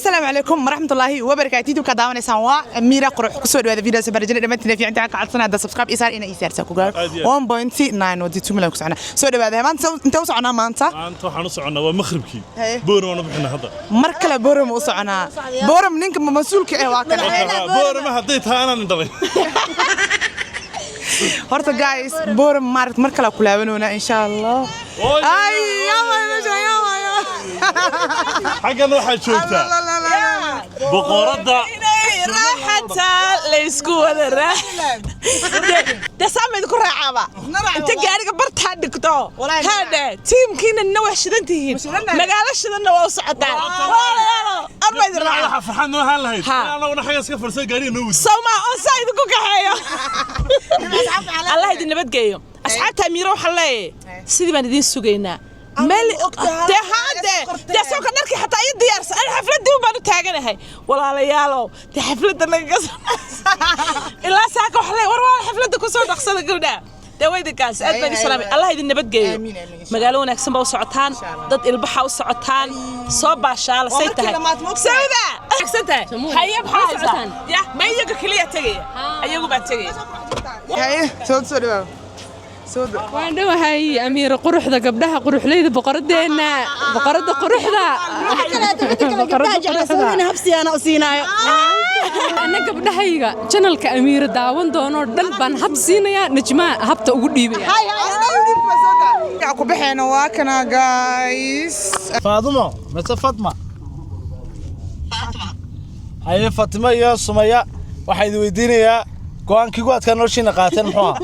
Asalaamu calaykum waraxmatullaahi wabarakaatu. YouTube-ka daawanaysaan waa Amiira Qurux. Kusoo dhawaada video soo barajada dhammaantiin fiican ka codsanaa hadda subscribe isaar ina isaarsa ku gaar. Aad iyo aad. 1.9 wadi 2 million ku soconaa. Soo dhawaada. Maanta intee u soconaa maanta? Maanta waxaan u soconnaa waa maqribkii. Haye. Boorama waan u bixinaa hadda. Mar kale Boorama u soconaa. Booram ninka mas-uulka eh waa kale. Boorama hadday tahay anaan dhalay. Horta guys, Booram maaragt mar kale ku laabanoonaa insha Allah. Oy. Ay, yama yama yama. Xaggan waxaa joogtaa boqoradda. Raaxataa laysku wada raax dee saama idinku raacaaba inta gaariga bartaa dhigto. Walaahi. Haadhe tiimkiina nina waa shidan tihiin. Shidannahay. Magaalo shidanna waa u socotaan, walaalayaalo, arma idin raaca. Waxaa farxad noo ahaan lahayd Ha. annaguna xaggaas ka farsan gaariga noo wadi. Sawmaa oo saa idinku kaxeeyo. Allah idin nabadgeeyo, asxaabta Amiiro. Waxaan leeyahay sidii baan idiin sugaynaa meel dee haade dee soo ka dharkii xataa ii diyaarsan. Ani xafladdii un baan u taaganahay, walaalayaalow. Dee xafladda nagaga ilaa saaka waxaan leeyahay war waa xafladda kusoo dhaqsada gabdhaha. Dee waydinkaas aad baan idin salaamay. Allah idin nabadgeeyo. Aamiin, amiin, insha. Magaalo wanaagsan baa u socotaan. Insha Allah. Dad ilbaxa u socotaan, soo baashaala. Waa say markii tahay lamaad, ma ogtahay? Sawda wanaagsan tahay. Haye, maxaa haysaa? Ya ma iyaga keliya tegaya, ayagu baa tegaya. Haye, soo soo dhawaa. Soo dhaw. Waan dhowahay, Amiira Quruxda, gabdhaha quruxleyda, boqoradeenna, boqoradda quruxda. Gabdhaha jecla habsiyaana u siinaayo. Anna gabdhahayga channelka Amiira daawan doonoo dhan baan hab siinayaa. Najmaa habta ugu dhiibaya. Ku baxeena waa kana, guys. Faadumo mise Fatma? Haye, Fatima iyo Sumaya, waxaa idin weydiinayaa go-aankii gu adkaa noloshiina qaateen muxuu ahaa?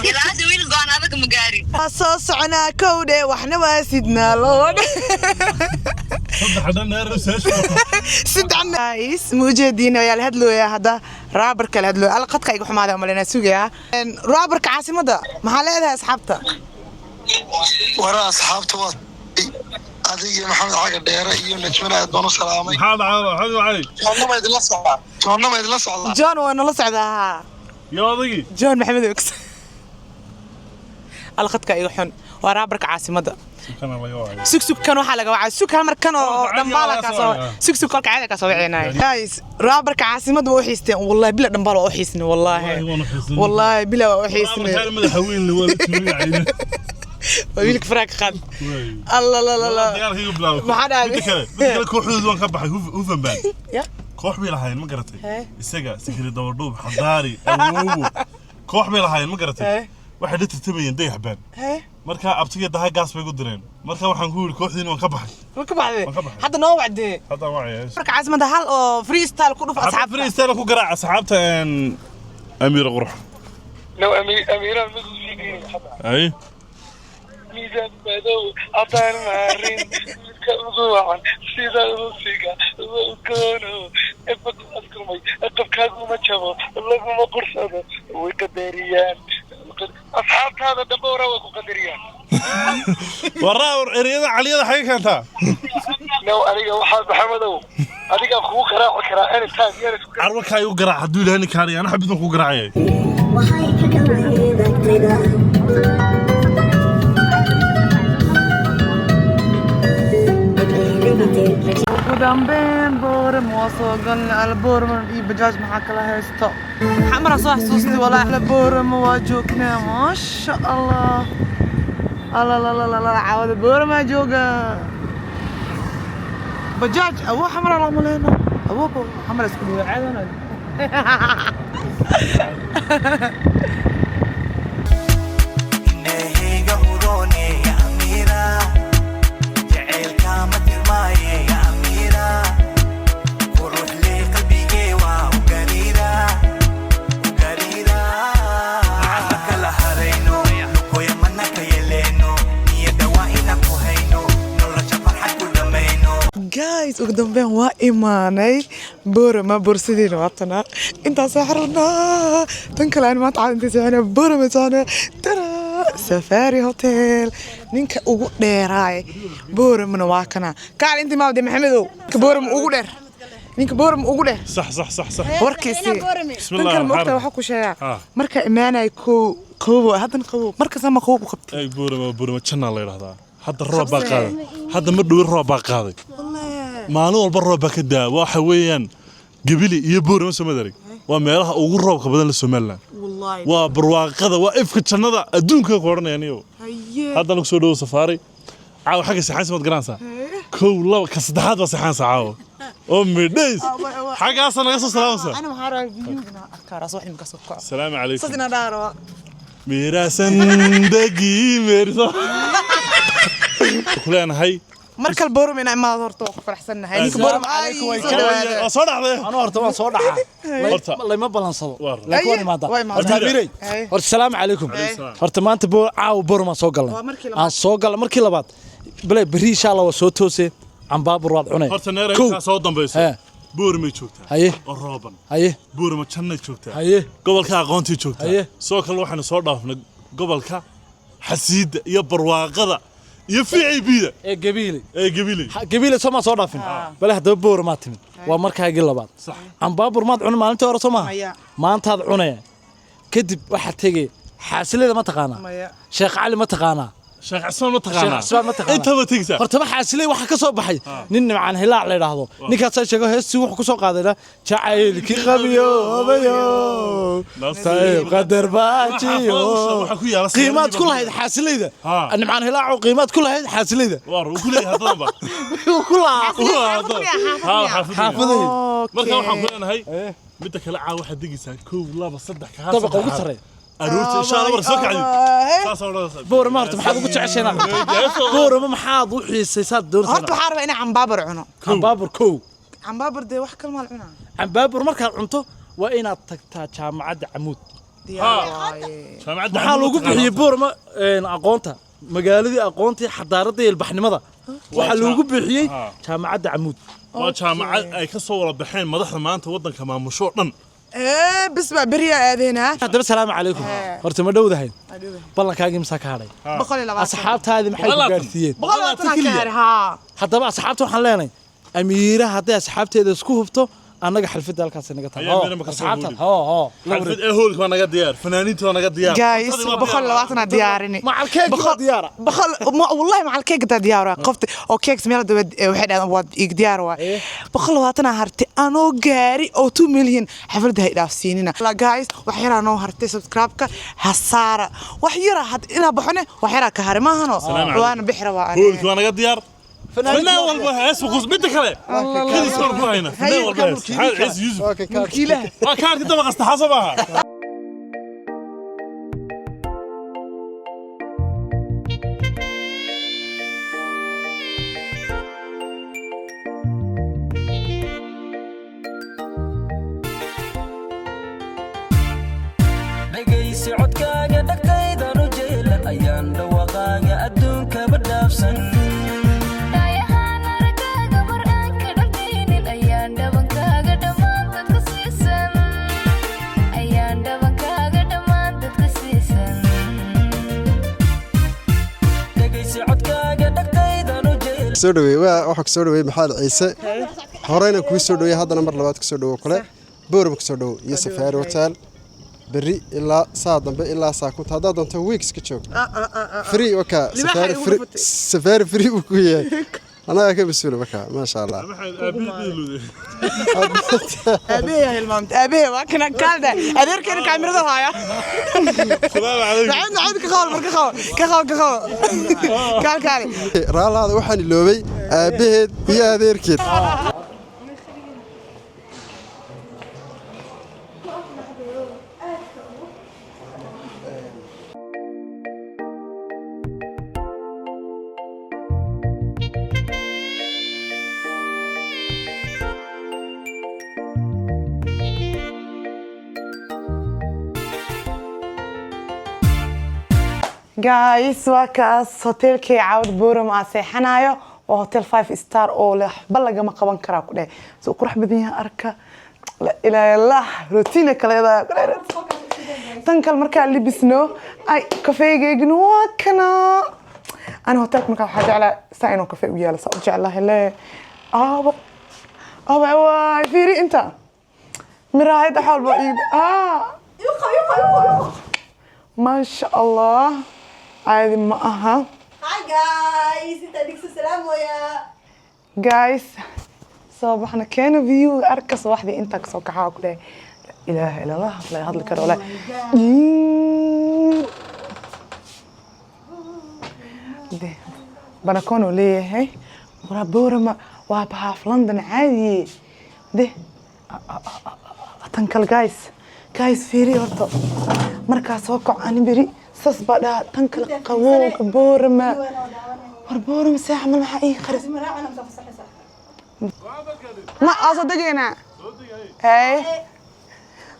Ilaa hadda wiil go'aan adag ma gaarin. Waa soo soconaa kowdhe, waxna waa sidnaa loodhe. Saddex dhan neer saasho. Saddex guys, ma ujeediin ayaa la hadlooyaa hadda, raabarka la hadlooya. Alla, qadka iga xumaada malinaa sugayaa. Raabarka caasimadda, maxaa leedahay asxaabta? Waraa asxaabta, waa adiga iyo Maxamed Caga Dheere iyo Najmana, aad baan u salaamay. Maxaa dhacay, Maxamed Cali? Joonnama idinla socdaa? Joonnama idinla socdaa? John waa nala socdaa, haa. Yo odagii. John Maxamed Ogs. Alla, qadka iga xun. Waa raabarka caasimadda. Kana laga wacay. Sug, sug, kan waxaa laga wacaa, sug, hal mar kan oo Kolka dhambaala caadiga kaa soo laga soo. Sug, sug, kolka caadiga kaa soo wacinaya. Guys, raabarka caasimadda waa u xiisteen. Wallahi bila dhambaal waa u xiisnay, wallahi. Wallahi waan u xiisnay. Wallahi bila waa u xiisnay. Raabarkaan madaxa weyn waa la tuugayay. Waa wiilka faraha ka qaad. Alla la la la. Dagaalka igu bilaabay. Maxaa dhacday? Midda kale kooxdoodu waan ka baxay, hufan baan. Ya. Koox bay lahaayeen, ma garatay? Hee. Isaga Sikri Dabadhuub Xadaari Awoowo koox bay lahaayeen, ma garatay? Hee. Waxay la tartamayeen Dayax Baan. Hee. Marka abtiga daha gaas bay ku direen. Marka waxaan ku yidhi kooxdiina waan ka baxay. Ma ka baxday? Waan ka baxay. Hadda noo wacdee. Haddaan wacaya. Marka caasimadda hal oo freestyle ku dhuf asxaabta. Freestyle ku garaac asxaabta Amiira Qurux. Low Amiiraan mid u sii geynaya hadda. Ay. Miisaan madow haddaan maarin midka ugu wacan sida uusiga uga udgoono efa ku askumay qabkaaguma jabo laguma qursado way qadariyaan asxaabtaada dambe waraa way ku qadariyaan. Waraa ereyada caliyada xagee keentaa? Now aniga waxaa Maxamedow adigaan kugu qaraaci karaa anytime yaan isku. Carwarkaa igu garaac hadduu Ilaahay ninkaaniya ana xabid baan kugu garaacayay. Waxay ka dhaweyd. Ugu dambeyn Boorama waa soo galnay. Alla, Boorama iyo bajaaj maxaa kala haysto? Maxaa mara soo xasuustay? Walaahi Boorama waa joognaa, maasha Allah. Alla la la la la, caawada Boorama jooga. Bajaaj awoo xamara loo maleyna, awoo xamara isku dhawo caadana. Indhahayga huroone ya Amiira, jaceylkaama tirmaaye ya Amiira, quruxley qalbigee waa u gariira, u gariira. Ma kala harayno, lukoya mana ka yeleeno, niyadda waa inaan ku hayno, nolosha farxad ku dhammayno. Guys, ugu dambeyn waa imaanay Boorama. Boorsadeena waatana intaasoo xarunaa. Tan kale aan maanta caad intay soconaa Boorama soconaa. Tara Safari Hotel, ninka ugu dheeraay Booramana waa kana. Kaal intii maawde, Maxamedow, ninka Boorama ugu dheer, ninka Boorama ugu dheer. Sax sax sax sax. Warkiisii. Tan kale ma ogtahay? Waxaa ku sheegaa marka imaanay kow qabow, haddana qabow, markasta ma qabow u qabtay. Ay, Boorama, Boorama jannaa la yidhahdaa. Hadda roob baa qaaday, hadda ma dhowin, roob baa qaaday. Maalin walba roob baa ka daa. Waxa weeyaan Gebili iyo Boorama soo madarag waa meelaha ugu roobka badan la Somaliland. Wallahi. Waa barwaaqada, waa ifka jannada adduunka ku odhanaya niyo. Hadda lagu soo dhawo Safaari. Caawa xagga seexansa maad garanaysaa, kow, laba, ka saddexaad baa seexansa caawa oo midhays xaggaasa naga soo salaamaysa. Ana waxaa rabaa view-gana arkaa raas wax imika soo kaco. Asalaamu calaykum. Saas inaan dhaha rabaa. Miiraasan degi meerso ku leenahay. Mar kale Boorama inaa imaado horta waa ku faraxsannahay. Ninka Boorama ay soo dhawaada. Waa soo dhacday. Anu horta waan soo dhacaa. Horta. Layma balansado. Waa run. Laakiin waan imaadaa. Waa imaadaa. Horta Amiirey, Haye. horta salaamu calaykum. Salaam. Horta maanta caawa Boorama soo galnay. Waa markii labaad. Aan soo galnay markii labaad. Bale berri insha Allah waa soo toosee. Cambaabur waad cunay. Horta neera Kow. intaa soo dambayso. Hee. Booramay joogtaa. Haye. Oo rooban. Haye. Boorama jannay joogtaa. Haye. Gobolka aqoontii joogtaa. Haye. Sidoo kale waxaanu soo dhaafnay gobolka xasiidda iyo barwaaqada iyo VIB-da. Ee Gabiile. Ee Gabiley. Gabiile soo ma soo dhaafin. Bale haddaba Boorama timid. Waa markaagii labaad. Sax. Cambaabur maad cunay maalintii hore soo maaha? Maya. Maantaad cunaya. Kadib waxaad tegay xaasilada ma taqaanaa? Maya. Sheekh Cali ma taqaanaa? Sheekh Cismaan ma taqaanaa? Sheekh Cismaan ma taqaanaa? Intaba tegsaa. Horta ma xaasilay waxa ka soo baxay nin Nimcaan Hilaac la yidhaahdo. Ninkaasaa sheego heestii wuxuu ku soo qaadayna jacaylkii qabiyo obayo nasiib qadar baajiyo. Waxa ku yaala qiimaad ku lahayd xaasilayda. Nimcaan Hilaac oo qiimaad ku lahayd xaasilayda. Waar uu ku leeyahay haddaba. Wuu ku lahaa. Xaafadayda. Marka waxaan ku leenahay midda kale caawa waxaad degaysaa kow, laba, saddex ka Dabaqa ugu sarreeya. Aroorta insha Allah mar soo kacdi. Saas oo odhanaysaa. Boorama horta maxaad ugu jeceshahay inaad cunto? Boorama maxaad u xiisaysaad doonaysaa? Horta waxaa rabaa inaan cambaabur cuno. Cambaabur kow. Cambaabur dee wax kale maa la cunaa. Cambaabur markaad cunto waa inaad tagtaa jaamacadda Camuud. Diyaar waaye. Jaamacadda Maxaa loogu bixiyey Boorama aqoonta magaaladii aqoontii xadaaradda iyo ilbaxnimada waxaa loogu bixiyey jaamacadda Camuud. Waa jaamacad ay ka soo wada baxeen madaxda maanta waddanka maamusho oo dhan. Ee bis baa beriyaa aadeenaa. Haddaba salaamu calaykum. Horta ma dhowdahay ballankaagii misaa ka hadhay? 120. Asxaabtaadii maxay ku gaarsiiyeen? 120 ka haray haa. Haddaba asxaabta waxaan leenahay Amiira hadday asxaabteeda isku hubto annaga xalfadda halkaas naga tahay. Ayaa meelo ma ka soo asxaabta hooli. hoo hoo la xalfad wareeg. ee hoolka waa naga diyaar, fanaaniinta waa naga diyaar. Guys, 120 aa diyaarini. Macal keegii waa diyaara. Boqol wallahi macal keeg taa diyaar waa qofta oo keeg meel daba waxay dhahdeen waad iig diyaar waa. 120 aa hartay anoo gaari oo 2 million xafladda hay dhaafsiinina. La guys, wax yaraa noo hartay, subscribe-ka ha saara. Wax yaraa had inaa baxone wax yaraa ka haray maahano. Salaamu calaykum. Waana bixi rabaa ani. Hoolka waa naga diyaar, fanaan walba hees buu midda kale kadis baan ku haynaa, fanaan walba hees. Maxamed Ciise Yuusuf Mulkiilaha. Waa kaarka dabaqa saddexaad soo maaha. Dhegaysi codkaaga dhagtaydan u jeelan ayaan dhawaaqaaga adduunkaba dhaafsan. Daayahaan aragaaga mar aan ka dhargaynin ayaan dhabankaaga dhammaan dadka siisan, ayaan dhabankaaga dhammaan dadka siisan. Dhegaysi codkaaga dhagtaydan u jeelan. Soo dhaweey waa waxaa ku soo dhaweeyey Maxamed Ciise, horeyna kuu soo dhaweeyey, haddana mar labaad kusoo dhawo kale Boorama kusoo dhawo iyo Safaari Hotel. Berri ilaa saa dambe ilaa saa kunta haddaad doonto weeks ka joog free waka. Libaaxa Safaari igu free. dhufatay. Safaari free uu ku yahay, annagaa ka mas-uula marka, maasha Allah. Aabahey aa hilmaamtay. Aabahey waa kana kaalda. Adeerkeena kaamirada haya. Salaamu calaykum. Maxamed Maxamed ka qabo mar, ka qabo ka qabo ka qabo kaal kaale. Raalaada waxaan iloobay aabbaheed iyo adeerkeed. Guys, waa kaas hotelkii caawd Boorama aan seexanayo. Waa hotel 5 star oo leh waxba lagama qaban karaa ku dheh. Soo qurux badan yahay arka la ilaaha illallah rootina kaleeda ku dheh. Tan kale markaa libisno ay kafeegeygana waa kana. Ana hotelka markaa waxaa jeclaa saa inuu kafee u yaalo, saa u jeclahay le aaba aaba waay fiiri inta miraayad wax walba iib ah. Maasha Allah, caadi ma aha. Hi guys, inta dhigso salaam waya. Guys, soo baxna, keena view arka subaxdii intaa kasoo kaxaa ku leeyahay laa ilaaha ila Allah, la hadli karo walaa. De banakoon uu leeyahay waraa Boorama waa haaf London caadiye. De tan kale, guys, guys, fiiri horta markaa soo kaco ani beri sas baa dhaha. Tan kale qabowga Boorama, war Boorama saaxa mal maxaa ii qaris ma aa soo degaynaa. Hay,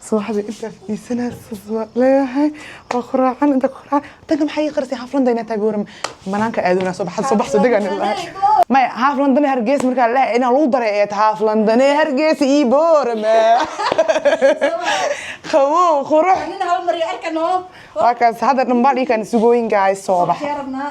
subaxdii intaa fadhiisanaa sas baa leeyahay, waa quraacan inta quraacan. Tanka maxaa ii qarisay? Haaf London inaa tahay Boorama banaanka aaduna soo baxad, soo bax, soo degaan lahay. Maya, haaf London Hargeysa markaa leeyahay inaa lagu daray ee tahay haaf London Hargeysa iyo Boorama, qabow, qurux. Nina hal mar arkano. Waa kaas hadda dhambaal ii kaan sugooyin, guys, soo bax. Waxaan rabnaa.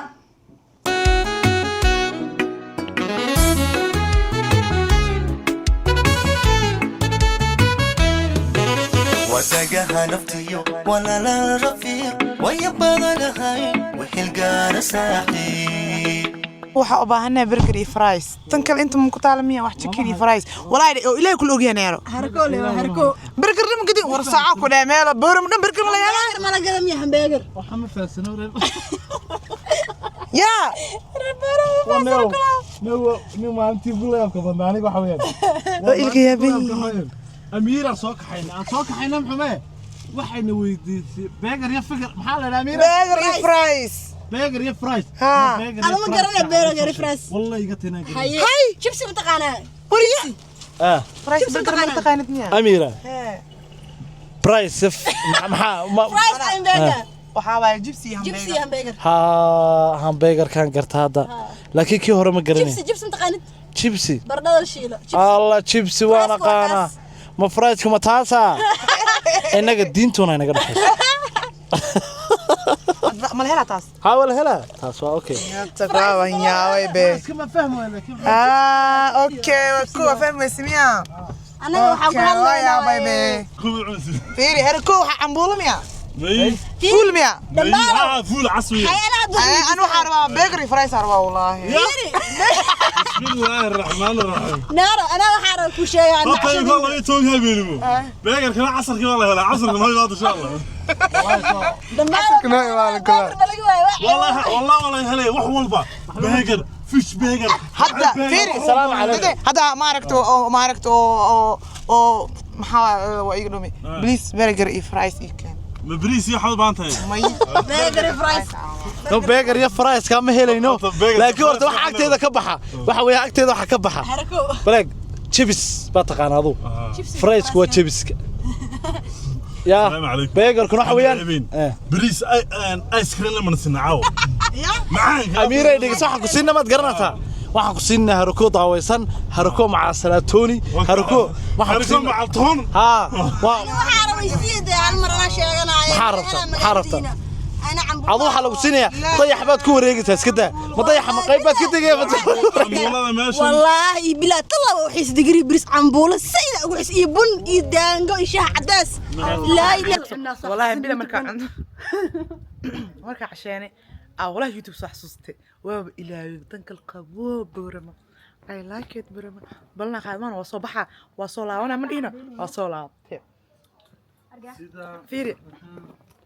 Wasagaha naftiyo walaala rafiiq waya badanahay wixilgaara saaxiib. Waxaa u baahanahay burger iyo fries. Tan kale inta ma ku taala miya wax chicken iyo fries? Walaahi oo Ilaahay kula ogyahay neero. Harko le waa harko. Burger dhama kadib war saaca ku dhahay meelo Boorama dhan burger ma la yeelaa? Hamburger ma la gada miya hamburger? Waxaa ma fahansano reer. Yaa. Nin maalintii ugu layaabka badnaa aniga waxa weeyaan. Waa ilka yaaban yihiin. Amiiraan soo kaxayna, aan soo kaxayna, muxume waxayna weydiisay beegar iyo fikir, maxaa la idhaha Amiira? Burger iyo fries. Beegar iyo fries. Ha. Ama ma garanay burger iyo fries. Wallahi iga tinaa. Haye. Chipsi ma taqaanaa? Wariya. Ah. Fries burger ma taqaanid miya? Amiira. Hee. Price maxaa Fries and burger. Waxaa waaye jibsi iyo Chipsi iyo hamburger. Ha, hamburgerkan garta hadda, laakiin kii hore ma garanay. Chipsi, chipsi ma taqaanid? Chipsi. Baradhada la shiilo. Chipsi. Alla, chipsi waan Fries waa aqaanaa. kaas. Ma friesku ma taasaa? Innaga diintuna inaga dhexayso. Ma la helaa taas? Ha, waa la helaa taas, waa okay. Waan yaabay be. Ma fahmayo laakiin. Ah, okay, waa kuwa fahmaysa miya? Anaga waxaan ku Okay, waa yaabay hadlaynaa. be. Kuwa cunsi. Fiiri herko waxa cambuulo miya? May. Fuul miya? May, fuul caswi. Ani waxaan rabaa burger iyo fries aan rabaa wallaahi. بسم الله الرحمن الرحيم. Naara, anaa waxaan rabaa ku sheegaa. Horta imika 12 habeenimo. Beegarkana casarkii baa la helaa, casarka ma imaado insha Allah. Casarka noo imaado kula. والله والله والله helay wax walba. Beegar, fish burger. Hadda fiiri. Salaamu calaykum. Hadda ma aragto oo ma aragto oo oo maxaa waa iga dhumi. Please burger iyo fries ii keen. Ma bariis iyo waxaad u baahan tahay? May. Burger iyo fries. No, beegar iyo fries kama helayno. Horta burger- Laakiin horta waxa agteeda ka baxa waxa weeye, agteeda waxa ka baxa Harko. baleeg chips baa taqaanaa adu. Friesku waa chibiska yaa. Salaamu calaykum. Beegarkuna waxa weeyaan Bariis ice cream lama nasina caawa. Macaanka. Amiiray dhegeyso, waxaan ku siinna maad garanaysaa? Waxaan ku siinaa harako daawaysan, harako macaasalaatooni, harako waxaan ku Harako siinaa macal toon. Haa, waa. Waxaan rabaa isiida hal mar anaa sheeganaayo. Maxaa rabtaa? Maxaa rabtaa? Ana cambuulo. Adu waxaa lagu siinayaa dayax baad ku wareegaysaa, iska daa ma dayaxa ma qayb baad ka tegaya. Cambuulada meeshan. Wallaahi bilaa talaba waxay digri bris cambuulo sayda ugu xis iyo bun iyo daango iyo shaah cadays. Laa ilaaha. Wallaahi bila markaa cunto markaa casheenay aa walahi YouTube soo xasuustay, waaba ilaaway. Tan kale qaboo Boorama, I like it. Boorama balna qaadmaan, waa soo baxa, waa soo laabanaa, ma dhihino waa soo laabtay. Fiiri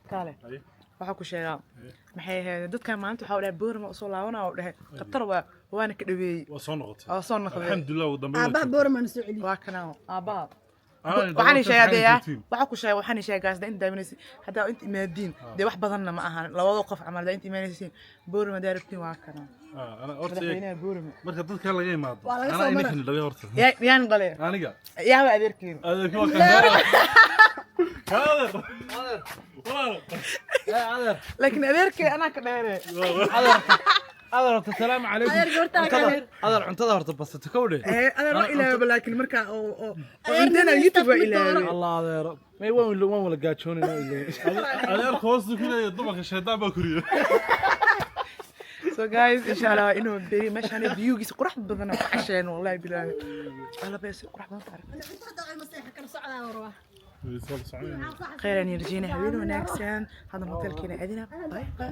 kaale, waxaa ku sheegaa maxay ahayd dadkan maalinta waxaa u dhahay Boorama usoo laabanaa oo dhahay khatar waa, waana ka dhaweeyey. Waa soo noqotay. Waa soo noqday. Alxamdulillah, ugu dambeyn. Aabaha Boorama na soo celiyo. Waa kanaa aabbaha. Anaa Waxaan sheegaa dee waxaan joogtiin. Waxaa ku sheegay, waxaan sheegaa guys, inta daawanaysin haddaa inta imaadiin dee wax badanna ma ahan labada qof camal haddaa inta imaanaysiin Boorama haddaa rabtiin waa kanaa. Ah, ana horta madaxweynaha Boorama. Marka dadka laga imaado. Waa laga Anaa soo ininkan dhalay horta. Yaan dhale. Aniga. Yaaba adeerkeena. Adeerkii waa kan. Adeer. Walaal. Adeer. Laakiin adeerkee anaa ka dheere. Adeer horta salaamu calaykum. Adeer goorta Cuntada- adeer cuntada horta basato kowdhe. Adeer waa ilaawaba, laakiin markaa oo cuntana YouTube waa ilaaway. Allah adeero may waan wala gaajoonayna ilaa. Adeerka hoosta ku leeyahay dumarka shaydaan baa koriyo. So guys, insha Allah inuu beri meeshaan viewgiisa qurux badan oo ku casheen, wallahi bilaahi alla bees qurux badan tahay. Khayr aan rajeyna, habeen wanaagsan. Hadda hotelkeena aadina. Bye bye.